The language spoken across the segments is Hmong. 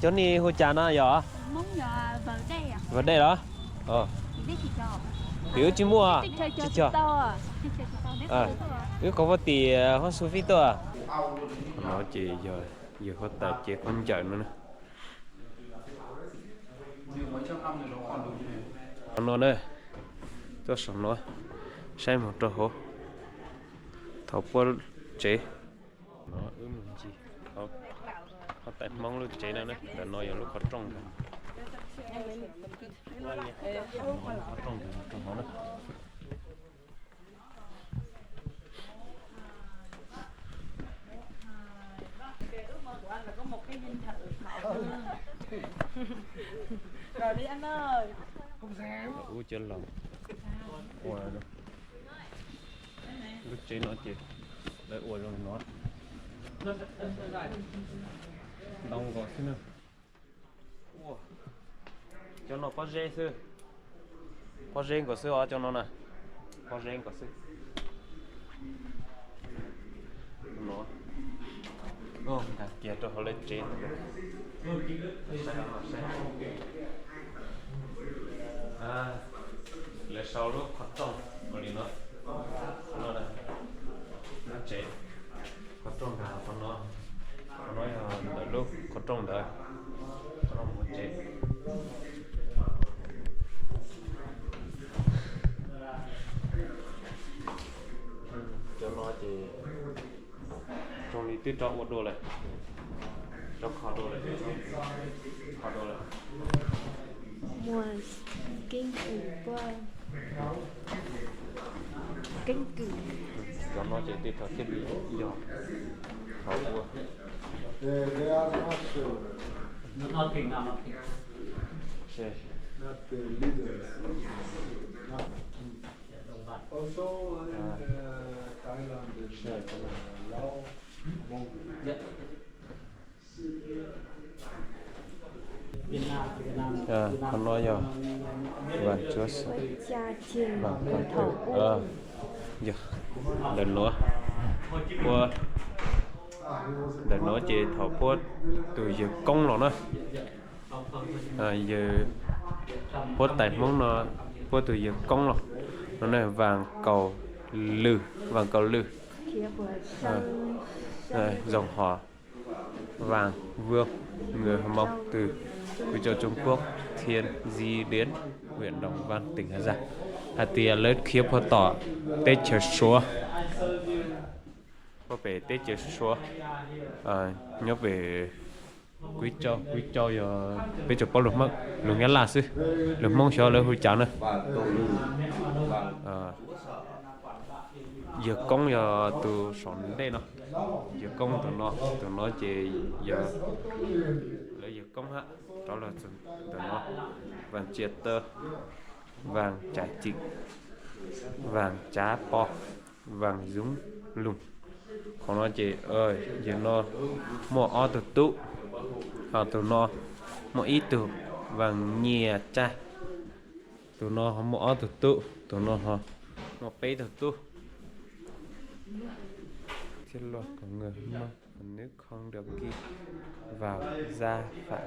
Cov nej hu cas no yog? Vam Dej los? Vim wb tsis muaj, tsis cog. Wb qhov puag tim Hmoob Xu Fij tuaj. Qhov no ces yog yawg huab tais cev khaub ncaws no na. Qhov no na, tuaj saum no saib mus rau hauv thaum puab tsev. No wb mus ncig huab tais Hmoob lub tsev no na, ntawm no yog lub qhov rooj ntag. Qhov rooj ntawm rau hauv na. Ub cov laus ua lub tsev no ces lawv ua zoo no, ntau nkaus xwb na. Cov no pob zeb xwb, pob zeb nkaus xwb os cov no na, pob zeb nkaus xwb. No nkag kiag rau hauv lawv tsev. Lawv sau lub qhov rooj ua li no, lub tsev, qhov rooj nkag qhov no, qhov no yog ntawm lub qhov rooj ntawd, qhov no mus tsev. Cov no ces zoo li twb rov ua dua lawm, rov kho dua lawm, kho dua lawm. Muaj keeb kwm puab, keeb kwm. Cov no ces tej thaum thiaj li yog thaum ua. Qhov no yog Vam Cuab Xeem, Vam Cuab Xeem. Yog ntawm no, ua ntawm no ces thaum puab tus yawg koob los na, yawg huab tais Hmoob no, puab tus yawg koob los no ne, Vam Kaus Lwm, Vam Kaus Lwm, dòng họ Vàng Vương, người Hmông từ Quý Châu, Trung Quốc, Thiên Di Điến, huyện Đồng Văn, tỉnh Hà Giang. Hais tias lawv khiav puag tom teb chaws Suav, puag pem teb chaws Suav, nyob pem Quý Châu, Quý Châu yog peb tsuas paub lus Hmoob, lus Nyab Laj xwb, lus Hmoob xyov lawv hu cas na. Yawg koob yog tus saum ntej no, yawg koob tus no, tus no ces yog lawv yawg koob hab, rov los ntawm no, Vàng Chia Tơ, Vàng Trà Chịu, Vàng Trà Po, Vàng Dũng Lùng. Qhov no ces yawg no muaj ob tug tub, ho tus no muaj ib tug, Vàng Nhia Trai. Tus no ho muaj ob tug tub, tus no ho muaj peb tug tub. Thiab luag kom người Hmông nước không được ghi vào gia phả.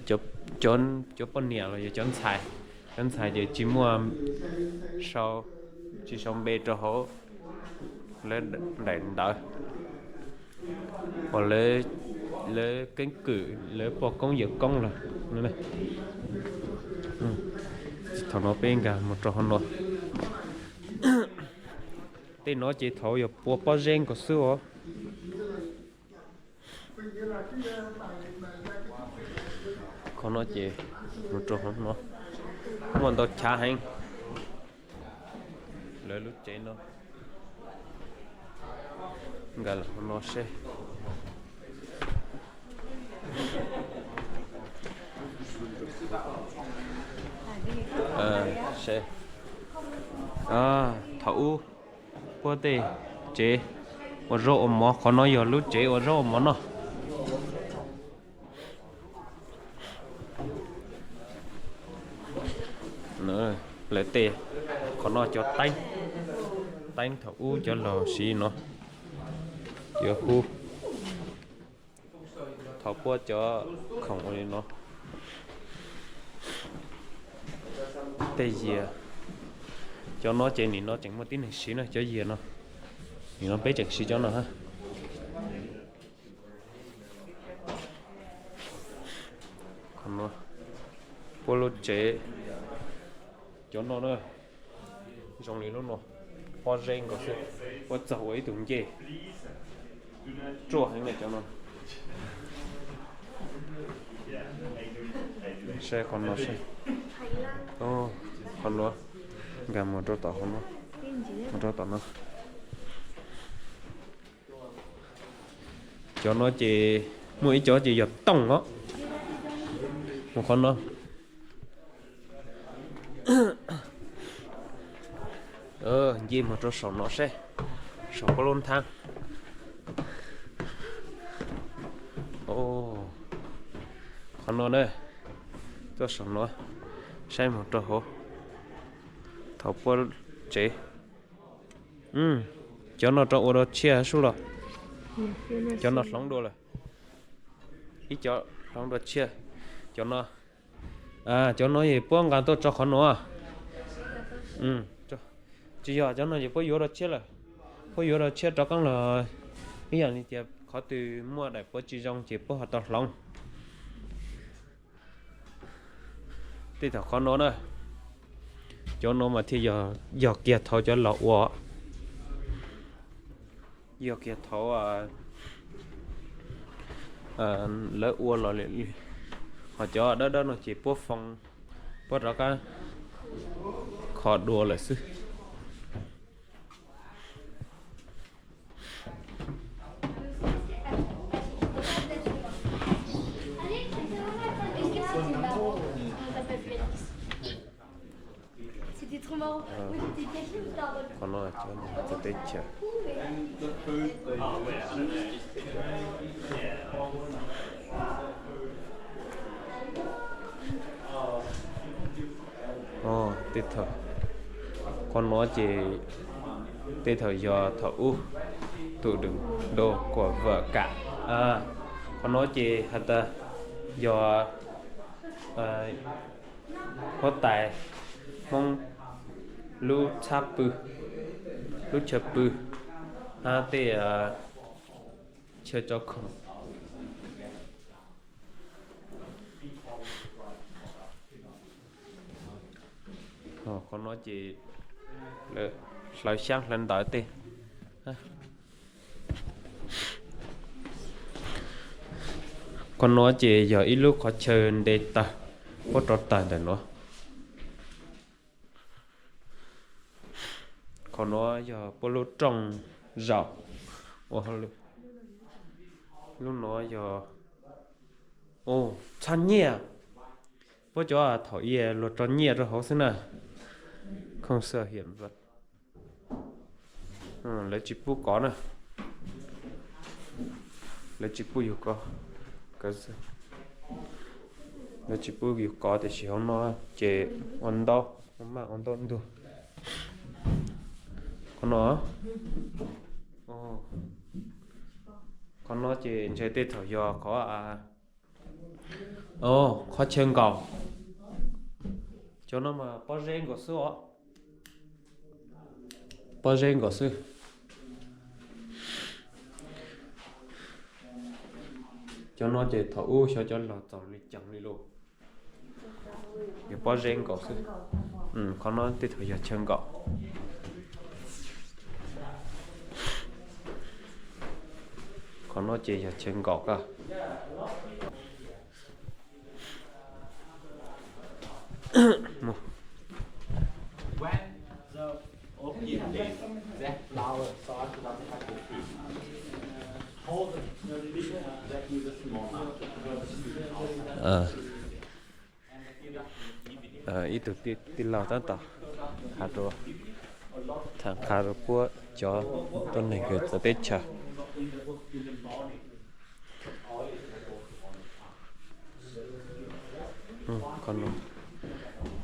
Cov poj niam los yog cov ntxhais, cov ntxhais ces tsis muaj sau, tsis sau npe rau hauv lawv daim ntawv uas lawv keeb kwm lawv poj koob yawm koob lawm. Thaum no peb nkag mus rau hauv no. Tej no ces thaum yog pua pob zeb nkaus xwb os. Qhov no ces mus rau hauv no muaj ntau chav heev. Lawv lub tsev no nkag los hauv no seb. Thaum ub puab tej tsev ua zaub ua mov, qhov no yog lub tsev ua zaub ua mov noj. Lawv tej, qhov no cov teeb, teeb thaum ub cov laus siv no, yuav hu thov puab cov khoom ua li no. Tej yias, cov no ces nim no tseem muaj tib neeg siv na, cov yias no, nim no peb tseem siv cov no hab. Puab lub tsev, cov no na, zoo li lub no, pob zeb nkaus xwb, puab txaug ua ib tug ncej ruaj heev na cov no. Saib qhov no saib, qhov no, nkag mus rau tom, mus rau tom no. Cov no ces muaj ib cov ces yog tooj os. Mus qhov no, nce mus rau saum no saib, saum puab lub nthab. Qhov no na, tuaj saum no, saib mus rau hauv, thaum puab tsev. Cov no rov ua dua tshiab sub los. Cov no hloov dua lawm. Ib cov hloov dua tshiab. Cov no, cov no es puab nqa tuaj tso qhov no. Tsis yog, cov no ces puab yuav dua tshiab lawm. Puab yuav dua tshiab rov qeeb los, ib yam li tias qhov twg muaj daim puav tsis zoo ces puab ho tau hloov. Tej thaum qhov no na, cov no mas thiaj yog kiag thaum cov laus ua, yog kiag thaum lawv ua los li. Ho cov dawb dawb no ces puab foo, puab rov qab kho dua lawm xwb. Qhov no txawv teb chaws. Tej thaum, qhov no ces tej thaum yog thaum ub, tụi đựng đồ của vợ cả. Qhov no ces has tas yog huab tais Hmoob lub txhab pw, lub chaw pw, hab tej chaw tso khoom. Qhov no ces lawv hlawv xyab hlawv ntawv tej. Qhov no ces yog ib lub qhov chaw nte tawg, puab rov tawg ntawm no. Qhov no yog puab lub rooj zaum ua hauj lwm. Lub no yog, txhab nyiaj. Puab cov thaum ub luag tso nyiaj rau hauv xwb na. Không sửa hiện vật. Lawv tsis pub kov na. Lawv tsis pub yus kov. Lawv tsis pub yus kov tiam sis hauv no ces ua ntaub, ua maj ua ntaub ntuag. Qhov no, qhov no ces ntshe tej thaum yog qhov, qhov chaw nkaum. Cov no mas pob zeb nkaus xwb os. Pob zeb nkaus xwb. Cov no ces thaum ub xyov cov laus txaug li cas li lauj. Yog pob zeb nkaus xwb. Qhov no tej thaum yog chaw nkaum. Qhov no ces yog chaw nkaum kawg. Ib tug tij laug tab tom tham qha rau puab cov tuab neeg kws txawv teb chaws. Qhov no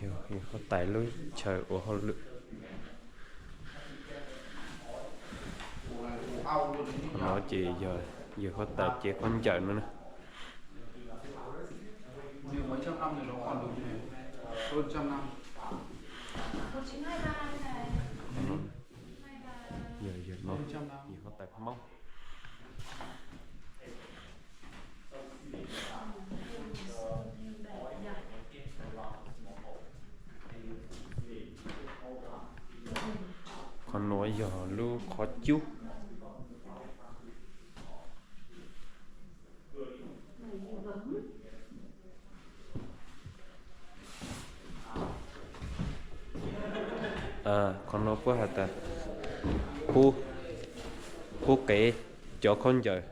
yog huab tais lub chaw ua hauj lwm. Qhov no ces yog yawg huab tais cev khaub ncaws no na. Yog yawg no, yawg huab tais Hmoob. Qhov no yog lub qhov cub. Qhov no puab has tas qub, qub qev cov khaub ncaws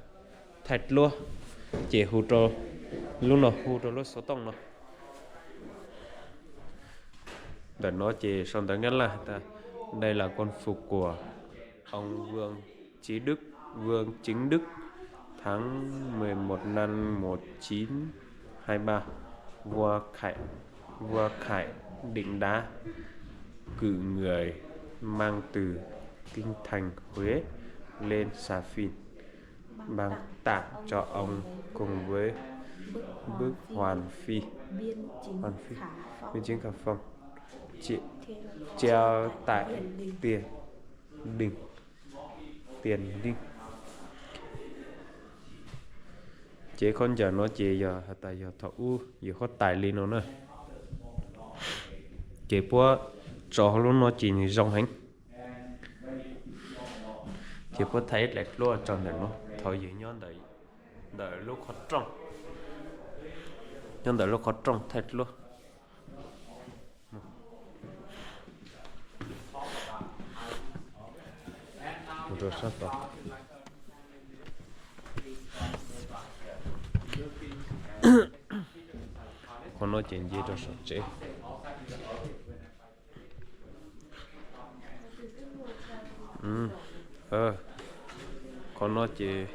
thaij duab, ces hu rau, lub no hu rau lub xov tooj no. Ntawm no ces sau ntawv Nyab Laj has tas: Đây là quân phục của ông Vương Chí Đức, Vương Chính Đức, tháng mười một năm một chín hai ba, vua Khải, vua Khải Định đã cử người mang từ kinh thành Huế lên Sa Phìn ban tặng cho ông cùng với bức hoàn phi, hoàn phi, biên chính khả phong, treo tại tiền đình, tiền đình. Ces khaub ncaws no ces yog has tas yog thaum ub yawg huab tais li no na. Ces puab tso hauv lub no ces nws zoo heev. Ces puab thaij ib daim duab tso ntawm no thaum yawg nyob ntawm lub qhov rooj, nyob ntawm lub qhov rooj thaij duab. Mus rau sab tod. Qhov no ces nce rau saum tsev. Qhov no ces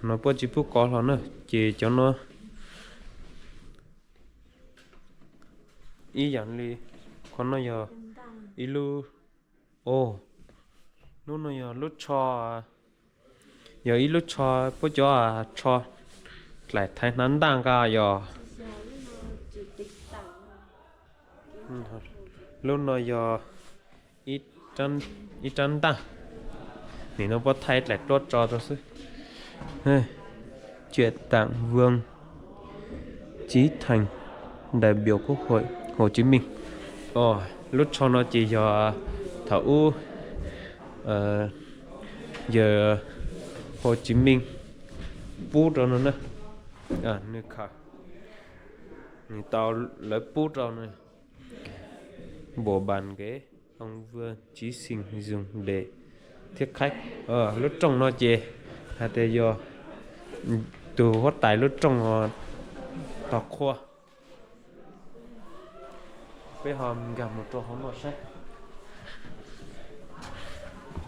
no puab tsis pub kov hlo na, ces cov no ib yam li qhov no yog ib lub, o, lub no yog lub tsho, yog ib lub tsho puab cov tsho dlaim thaiv hnav ntaj nqa yog. Lub no yog ib rab ntaj. Nim no puab thaij dlaim duab tso rau xwb. Chuyện tặng Vương Chí Thành, đại biểu Quốc hội Hồ Chí Minh. Lub tsho no ces yog thaum ub yawg Hồ Chí Minh pub rau no na. Nws khaws, nws tau lawv pub rau nws. Bộ bàn ghế ông Vương Chí Thành dùng để tiếp khách. Lub rooj no ces hais tias yog tus huab tais lub rooj tos qhua. Peb ho nkag mus rau hauv no saib.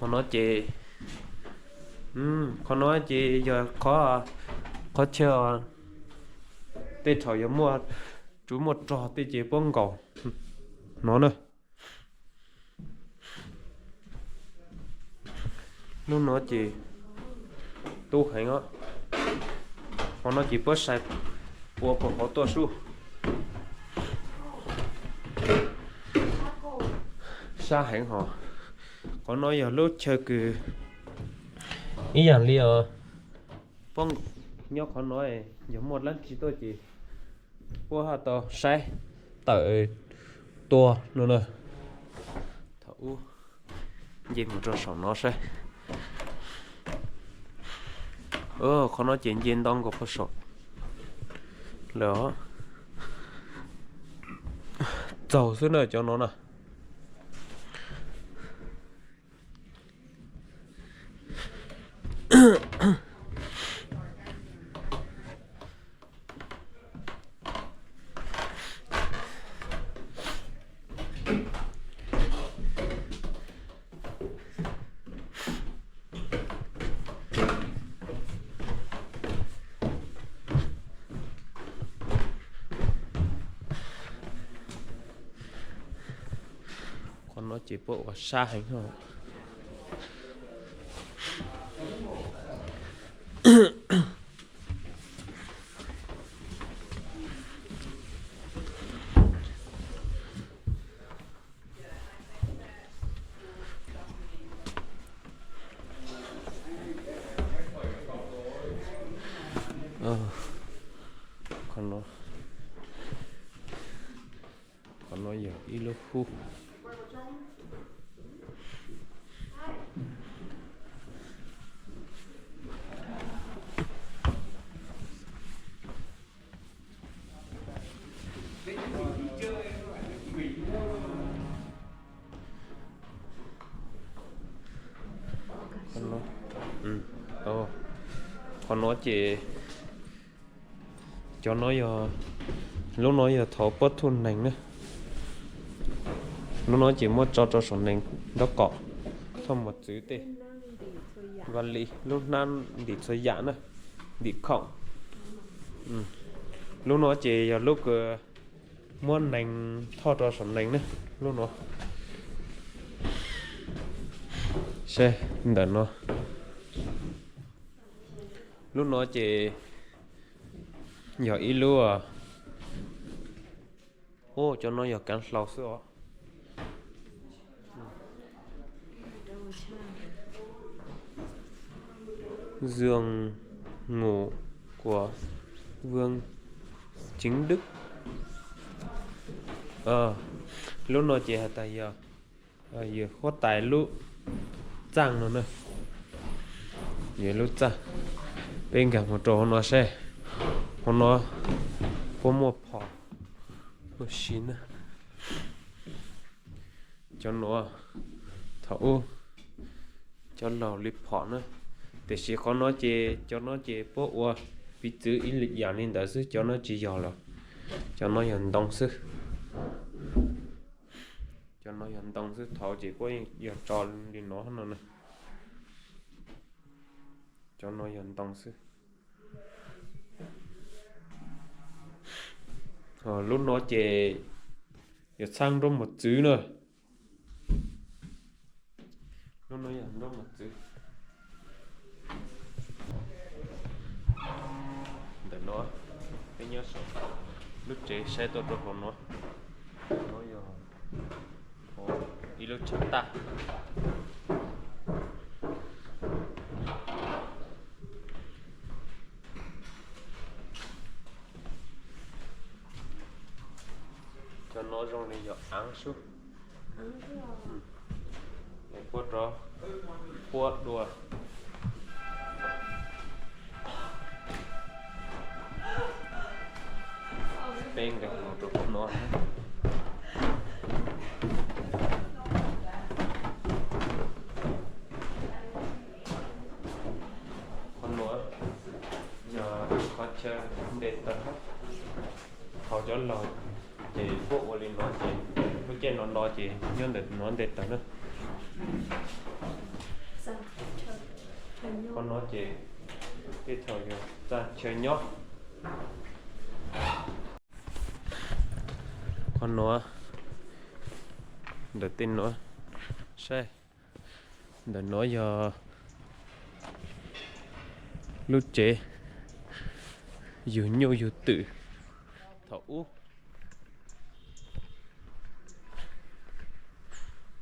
Qhov no ces, qhov no ces yog qhov, qhov chaw tej thaum yog muaj, tsuas muaj rog tej ces puab nkaum no na. Lub no ces tub heev os. Qhov no ces puab sai ua puag hauv tuaj sub. Sab heev hos. Qhov no yog lub chaw kws ib yam li os, puab nyob qhov no, yog muaj dlaab tsi tuaj ces puab ho tau saib tawm tuaj no na. Thaum ub nce mus rau saum no saib. Qhov no ces nce ntau nkaus puag saum lawm os. Txaug xwb na cov no na. Qhov no ces puab ua sab heev os. Qhov no, qhov no yog ib lub hub. Qhov no ces cov no yog, lub no yog thaum puab thuj nees na. Lub no ces muab tso rau saum nees nraub qaum, thauj mos txwv tej, vaj li, lub hnab ntim txhua yam na, ntim khoom. Lub no ces yog lub kws muab nees thauj rau saum nees na, lub no. Saib ntawm no. Lub no ces yog ib lub, cov no yog kaav hlau xwb os. Dương ngủ của Vương Chính Đức. Lub no ces has tas yog yawg huab tais lub txaj no na. Yog lub txaj. Peb nkag mus rau hauv no seb, hauv no puab muaj phom ua si na. Cov no thaum ub cov laug li phom na, tiam sis qhov no ces cov no ces puab ua piv txwv ib yam li ntawd xwb, cov no tsis yog lawm. Cov no yog ntoo xwb. Cov no yog ntoo xwb, thaum ub ces puab yog tso li no no na. Cov no yog ntoo xwb. Lub no ces yog txhab nraub mos txwv na. Lub no yog nraub mos txwv. Ntawm no peb nyob saum lub tsev saib tuaj rau hauv no. No yog ib lub tshav taj. Cov no zoo li yog aav sub. Puab rov puab dua. Peb nkag mus rau qhov no. Qhov no yog qhov chaw ntes taws. Thaum cov laug ces puab ua li no ces lub caij no no ces nyob ntawm no ntes taws na. Qhov no ces tej thaum yog txaj chaw nyob. Qhov no, ntawm tej no, saib, ntawm no yog lub tsev yug nyuj yug twm thaum ub.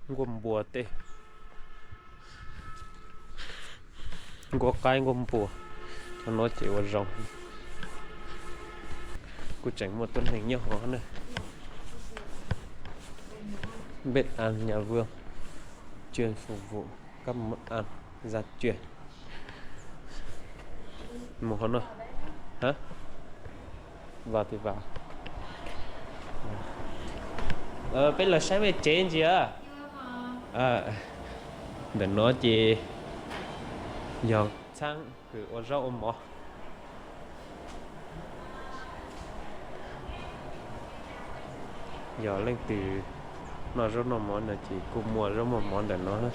Nkuaj npua tej, nkuaj qaib nkuaj npua, qhov no ces ua zoo. Kuj tseem muaj tuab neeg nyob hauv na. Bếp ăn nhà Vương chuyên phục vụ các món ăn gia truyền. Mus hauv no. Hả? Vào thì vào. Peb los saib mej tsev ntsia. Ntawm no ces yog txhab kws ua zaub ua mov. Yog leej twg noj zaub noj mov no ces kuj muaj zaub muaj mov ntawm no.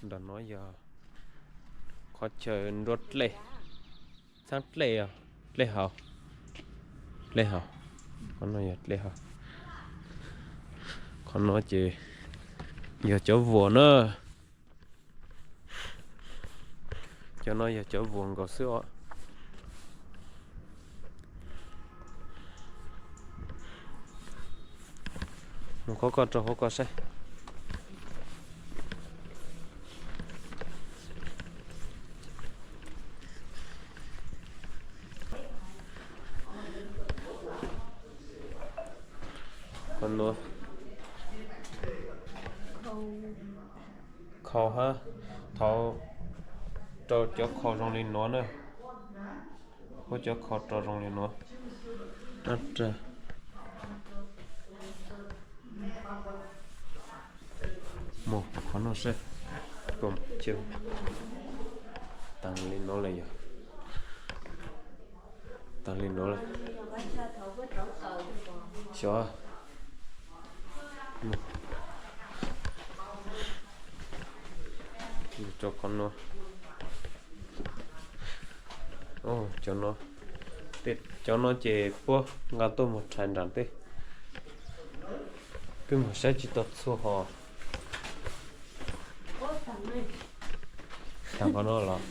Ntawm no yog qhov chaw nruab dlej, txhab dlej, dlej haus, dlej haus. Qhov no yog dlej haus. Qhov no ces yog cov vuas na. Cov no yog cov vuas nkaus xwb os. Mus qhov ko rau qhov ko saib. Qhov nuav khau hab, thaum rau cov khau zoo li nuav na. Huab cov khau rau zoo li nuav. Mus qhov no seb. Taag li nuav lawm yog. Taag li nuav lawm. Xyov. Rau qhov no. Cov no, cov no ces puab nqa tuaj mus rhais nram ntej. Peb mus saib tsis tau txhua hos. Taag qhov no los?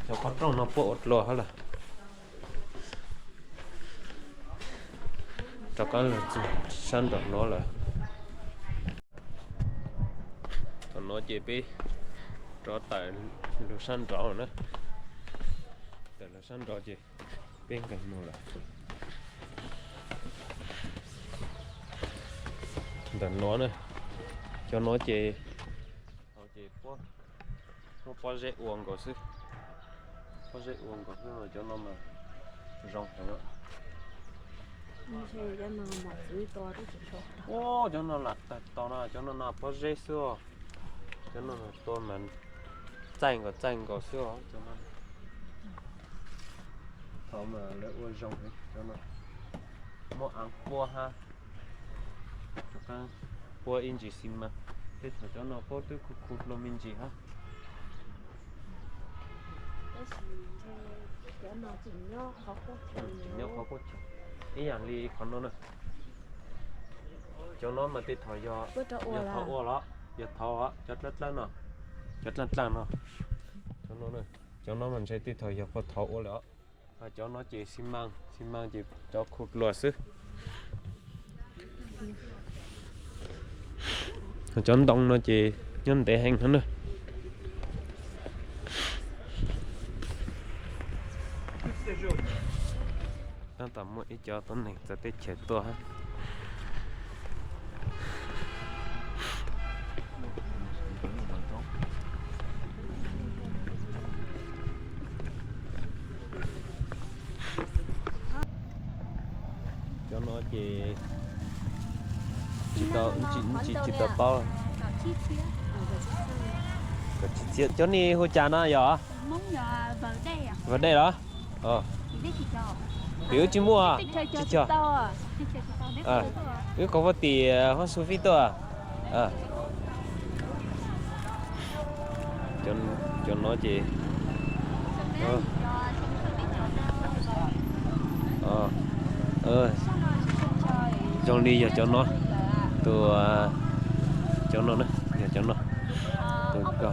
Cov qhov rooj no puab ua dlua hab lawm. Rov qaab lug sab nraum no lawm. Thaum no ces peb rov tawm lug sab nraud na. Tawm lug sab nraud ces peb nkees mus lawm. Ntawm no na, cov no ces, ces muab pob zeb ua nkaus xwb. Pob zeb ua nkaus xwb, cov no mas zoo heev. Cov no lam tawg tau no, cov no no pob zeb xwb os. Cov no tua mas txaij nkaus txaij nkaus xwb os cov no. Thaum mas lawv ua zoo heev cov no. Muab aav puab hab, rov qaab puab ib ntsis xi mas. Tej thaum cov no puab twb khu khu hlua me ntsis hab. Tseem nyob qhov qub chaw ib yaam li qhov no na. Cov no mas tej thaum yog thaum ua los, yog thaum cov dlaab dlaab no, cov dlaab dlaab no, cov no mas ntshe tej thaum yog puag thaum ua lawm os. Cov no ces xi mas, xi mas ces cov khu dlua xwb. Cov ntoo no ces nyob ntev heev no na. Tab tom muaj ib cov tuab neeg txawv teb chaws tuaj. Cov no ces tsis tau, tsis, tsis tau paub. Cov nej hu cas no yog? Vam dej los? Tim wb tsis muaj, tsis cog. Wb qhov puag tim Hmoob Xu Fij tuaj. Cov no ces, zoo li yog cov no, tus, cov no na, yog cov no, tus ko.